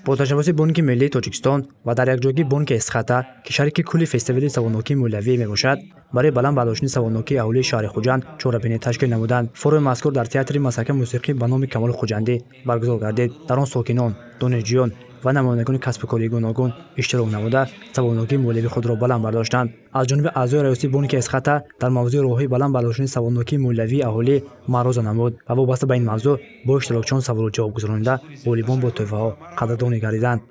Бо ташаббуси Бонки миллии Тоҷикистон ва дар якҷоягии Бонки Эсхата, ки шарики кулли фестивали саводнокии молиявӣ мебошад, барои баланд бардоштани саводнокии аҳолии шаҳри Хуҷанд чорабинӣ ташкил намуданд. Форуми мазкур дар театри мазҳакаи мусиқӣ ба номи Камоли Хуҷандӣ баргузор гардид. Дар он сокинон, донишҷӯён ва намояндагони касбу кори гуногун иштирок намуда, саводнокии молиявии худро баланд бардоштанд. Аз ҷониби аъзои раёсати Бонки Эсхата дар мавзӯи роҳҳои баланд бардоштани саводнокии молиявии аҳолӣ маъруза намуд ва вобаста ба ин мавзӯъ бо иштирокчиён саволу ҷавоб гузаронида, ғолибон бо тӯҳфаҳо қадрдонӣ гардиданд.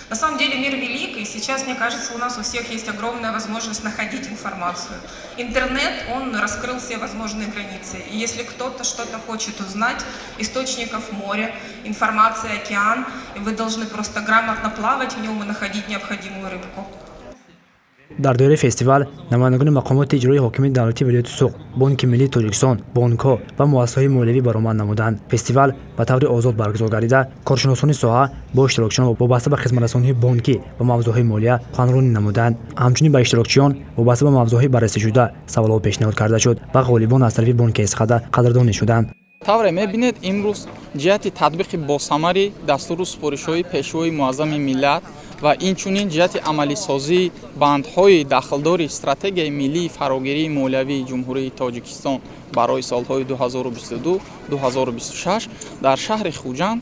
На самом деле мир велик, и сейчас, мне кажется, у нас у всех есть огромная возможность находить информацию. Интернет, он раскрыл все возможные границы. И если кто-то что-то хочет узнать, источников море, информация океан, и вы должны просто грамотно плавать в нем и находить необходимую рыбку. Дар доираи фестивал намояндагони мақомоти иҷроии ҳокимияти давлатии вилояти Суғд, Бонки миллии Тоҷикистон, бонкҳо ва муассисаҳои молиявӣ баромад намуданд. Фестивал ба таври озод баргузор гардида, коршиносони соҳа бо иштирокчиён вобаста ба хизматрасониҳои бонкӣ ва мавзӯъҳои молия суханронӣ намуданд. Ҳамчунин ба иштирокчиён вобаста ба мавзӯъҳои баррасишуда саволҳо пешниҳод карда шуд ва ғолибон аз тарафи Бонки Эсхата қадрдонӣ шуданд. Тавре мебинед, имрӯз ҷиҳати татбиқи босамари дастуру супоришҳои Пешвои муаззами миллат ва инчунин ҷиҳати амалисозии бандҳои дахлдори Стратегияи миллии фарогирии молиявии Ҷумҳурии Тоҷикистон барои солҳои 2022-2026 дар шаҳри Хуҷанд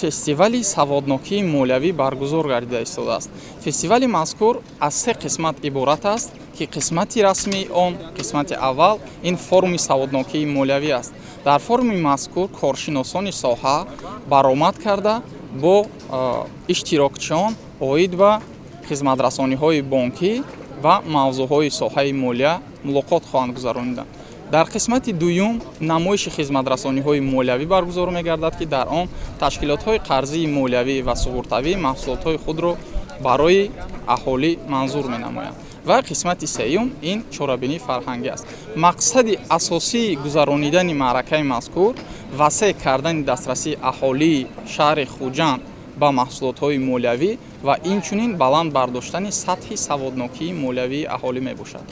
фестивали саводнокии молиявӣ баргузор гардида истодааст. Фестивали мазкур аз се қисмат иборат аст, ки қисмати расмии он, қисмати аввал, ин форуми саводнокии молиявӣ аст. Дар форуми мазкур коршиносони соҳа баромад карда, бо иштирокчиён оид ба хизматрасониҳои бонкӣ ва мавзӯъҳои соҳаи молия мулоқот хоҳанд гузарониданд. Дар қисмати дуюм намоиши хизматрасониҳои молиявӣ баргузор мегардад, ки дар он ташкилотҳои қарзии молиявӣ ва суғуртавӣ маҳсулотҳои худро барои аҳолӣ манзур менамоянд. Ва қисмати сеюм ин чорабинии фарҳангӣ аст. Мақсади асосии гузаронидани маъракаи мазкур васеъ кардани дастрасии аҳолии шаҳри Хуҷанд ба маҳсулотҳои молиявӣ ва инчунин баланд бардоштани сатҳи саводнокии молиявии аҳолӣ мебошад.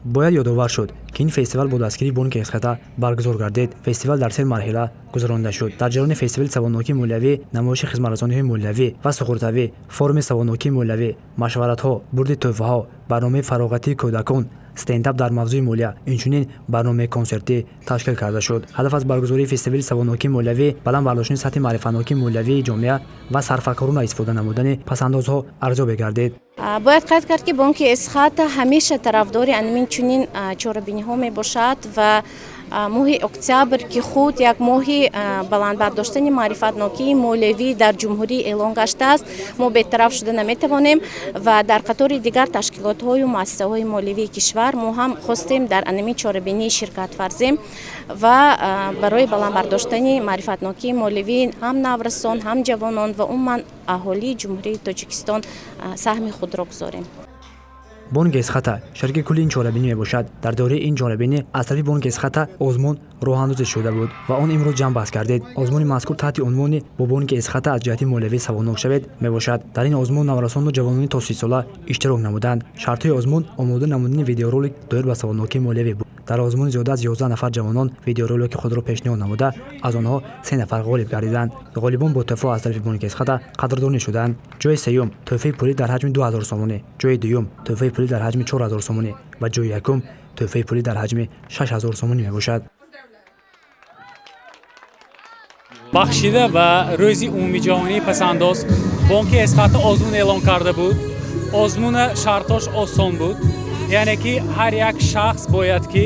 Бояд ёдовар шуд, ки ин фестивал бо дастгирии Бонки Эсхата баргузор гардид. Фестивал дар се марҳила гузаронида шуд. Дар ҷараёни фестивали саводнокии молиявӣ намоиши хизматрасониҳои молиявӣ ва суғуртавӣ, форуми саводнокии молиявӣ, машваратҳо, бурди тӯҳфаҳо, барномаи фароғатии кӯдакон, стендап дар мавзӯи молия, инчунин барномаи консертӣ ташкил карда шуд. Ҳадаф аз баргузории фестивали саводнокии молиявӣ баланд бардоштани сатҳи маърифатнокии молиявии ҷомеа ва сарфакорона истифода намудани пасандозҳо арзёбӣ гардид. Бояд қайд кард, ки Бонки Эсхата ҳамеша тарафдори анмин чунин чорабиниҳо мебошад ва моҳи октябр, ки худ як моҳи баланд бардоштани маърифатнокии молиявӣ дар ҷумҳурӣ эълон гаштааст, мо бетараф шуда наметавонем ва дар қатори дигар ташкилотҳою муассисаҳои молиявии кишвар мо ҳам хостем дар анамин чорабинӣ ширкат варзем ва барои баланд бардоштани маърифатнокии молиявӣ ҳам наврасон, ҳам ҷавонон ва умуман аҳолии Ҷумҳурии Тоҷикистон саҳми худро гузорем. Бонки Эсхата шарики кулли ин чорабинӣ мебошад. Дар доираи ин чорабинӣ аз тарафи Бонки Эсхата озмун роҳандозӣ шуда буд ва он имрӯз ҷамъбаст гардид. Озмуни мазкур таҳти унвони «Бо Бонки Эсхата аз ҷиҳати молиявӣ саводнок шавед» мебошад. Дар ин озмун наврасону ҷавонони то 30-сола иштирок намуданд. Шартҳои озмун омода намудани видеоролик доир ба саводнокии молиявӣ буд. Дар озмун зиёда аз 11 нафар ҷавонон видеоролики худро пешниҳод намуда, аз онҳо се нафар ғолиб гардиданд. Ғолибон бо тӯҳфаҳо аз тарафи Бонки Эсхата қадрдонӣ шуданд. Ҷои сеюм тӯҳфаи пулӣ дар ҳаҷми 2000 сомонӣ, ҷои дуюм тӯҳфаи пулӣ дар ҳаҷми 4000 сомонӣ ва ҷои якум тӯҳфаи пулӣ дар ҳаҷми 6000 сомонӣ мебошад. Бахшида ба рӯзи умумиҷаҳонии пасандоз Бонки Эсхата озмун эълон карда буд. Озмуна шартош осон буд, яъне ки ҳар як шахс бояд ки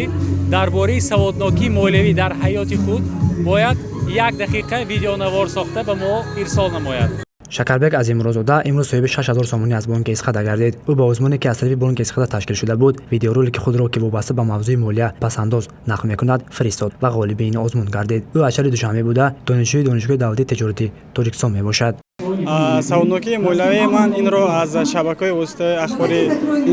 дар бораи саводнокии молиявӣ дар ҳаёти худ бояд як дақиқа видеонавор сохта ба мо ирсол намояд. Шакарбек Азимурозода имрӯз соҳиби 6000 сомонӣ аз Бонки Эсхата гардид. Ӯ ба озмуне, ки аз тарафи Бонки Эсхата ташкил шуда буд, видеоролики худро, ки вобаста ба мавзӯи молия, пасандоз нақл мекунад, фиристод ва ғолиби ин озмун гардид. Ӯ аз шаҳри Душанбе буда, донишҷӯи Донишгоҳи давлатии тиҷоратии Тоҷикистон мебошад. Саводнокии молиявии ман инро аз шабакаҳои воситаи ахбори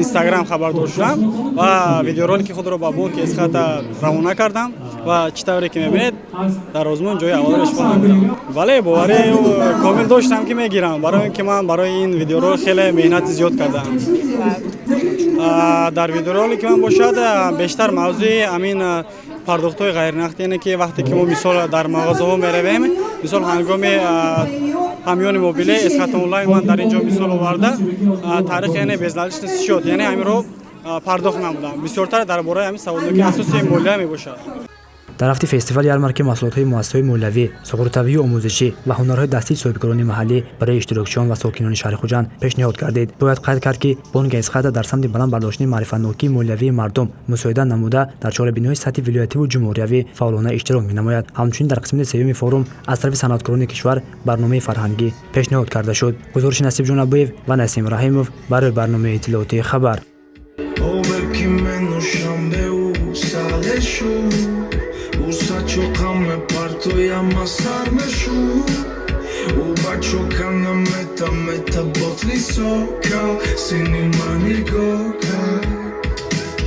Инстаграм хабардор шудам ва видеоролики худро ба Бонки Эсхата равона кардам ва чӣ тавре ки мебинед, дар озмун ҷои аввалро ишғол намудам. Бале, боварӣ комил доштам, ки мегирам, барои ин ки ман барои ин видеоролик хеле меҳнати зиёд кардам. Дар видеоролики ман бошад, бештар мавзӯи ҳамин пардохтҳои ғайринақдӣ, яъне ки вақте ки мо мисол дар мағозаҳо меравем. Мисол, ҳангоми ҳамёни мобилӣ Эсхата онлайн ман дар ин ҷо мисол оварда, таърих, яъне безналичный счёт, яъне ҳаминро пардохт намудам. Бисёртар дар бораи ҳамин саводнокии асосии молия мебошад. Дар рафти фестивал ярмаркаи маҳсулотҳои муассисаҳои молиявӣ, суғуртавию омӯзишӣ ва ҳунарҳои дастии соҳибкорони маҳаллӣ барои иштирокчиён ва сокинони шаҳри Хуҷанд пешниҳод гардид. Бояд қайд кард, ки бонки Эсхата дар самти баланд бардоштани маърифатнокии молиявии мардум мусоидат намуда, дар чорабиниҳои сатҳи вилоятиву ҷумҳуриявӣ фаъолона иштирок менамояд. Ҳамчунин дар қисмати сеюми форум аз тарафи санъаткорони кишвар барномаи фарҳангӣ пешниҳод карда шуд. Гузориши Насибҷон Абуев ва Насим Раҳимов барои барномаи иттилоотии «Хабар». Обе ки менӯшам беусалешу усачоқа мепартояма сар мешу убачокана мета мета ботли сока сини ма нигоҳ.